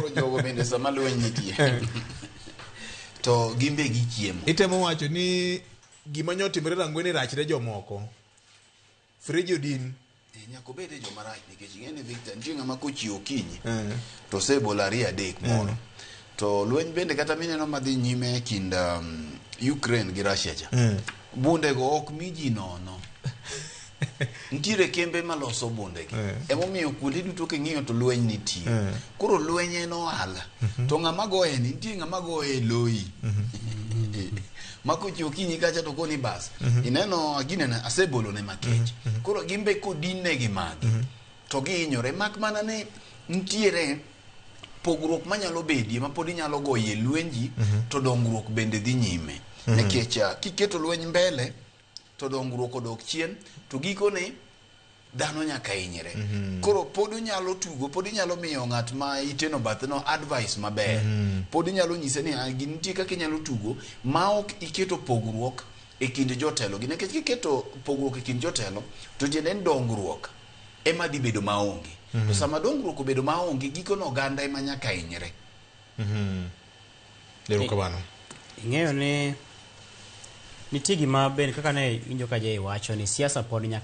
Koro jogo bende sama lweny nitie to gin be gichiemo. Itemo wacho ni gima nyotimre Rangwe ni rach ne jomoko. Friji odin. Eh, nyaka obed e joma rach nikech ing'e ni Victor nitie ng'ama kochiewo okinyi to osebolo ariyo adek moro to lweny bende kata mineno madhi nyime e kind Ukraine gi Russia cha bundego ok mi ji nono. Nitiere kembe maloso bundegi emomiyo kuonde duto king'iyo to lweny nitie. Koro lweny en ohala to ng'ama goye ni nitie ng'ama goye e loyi ma kochiewo okinyi kacha to koni bas ineno ginene asebolone makech. Koro gin be kodin negi magi to gihinyore, mak mana ni nitiere pogruok manyalo bedie ma pod inyalo goye lwenji to dongruok bende dhi nyime nikech kiketo lweny mbele to dongruok odok chien to gikone dhano nyaka hinyre. Koro pod inyalo tugo, pod inyalo miyo ng'at ma iteno bathe no advice maber, pod inyalo nyise ni ah, gini nitie kaka inyalo tugo ma ok iketo pogruok e kind jotelo gi, nikech kiketo pogruok e kind jotelo to tiende ni dongruok ema dhi bedo maonge to sama dongruok obedo maonge, gikono oganda ema nyaka hinyre. Erokamano. Ing'eyo ni nitie gima bende kaka ne winjo ka Jay wacho ni siasa pod nyaka